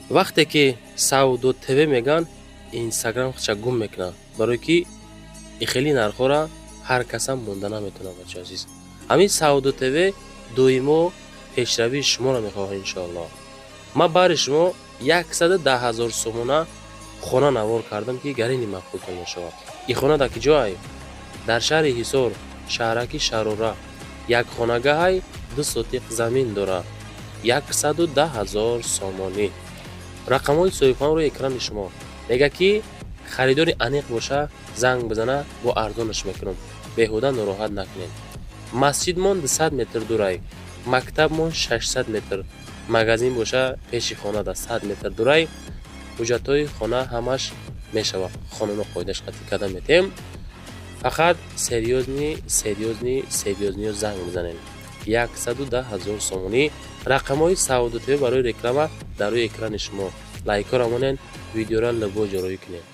Вақте ки Савдо ТВ меган, Инстаграм худша гум мекунад, барое ки хеле нархҳоро ҳар касам монда наметавонад. Бача азиз, ҳамин Савдо ТВ доимо пешравии шуморо мехоҳад. Иншоаллоҳ, ман баҳри шумо 110 000 сомона хона навор кардам, ки гарини маъқултон мешавад. И хона дар ки ҷой? Дар шаҳри Ҳисор, шаҳраки Шарора, як хонагаҳай, 2 сотиқ замин дорад, 110 000 сомонӣ. Рақамҳои соҳибхона рӯи экрани шумо. Мега, ки харидори аниқ боша, занг бизана, бо арзонаш мекунам. Беҳуда нороҳат накунед. Масҷидмон 200 метр дурай, мактабмон 600 метр, магазин боша, пеши хона да 100 метр дурай. Ҳуҷҷатҳои хона ҳамаш мешавад, қонуну қоидаш қатъӣ карда метем. Фақат серьёзный, серьёзный, серьёзный ё занг бизанем. 110 000 сомонӣ. Рақамҳои Савдо ТВ барои реклама дар рӯи экрани шумо. Лайкҳоро монен, видеоро любой ҷо роӣ кунед.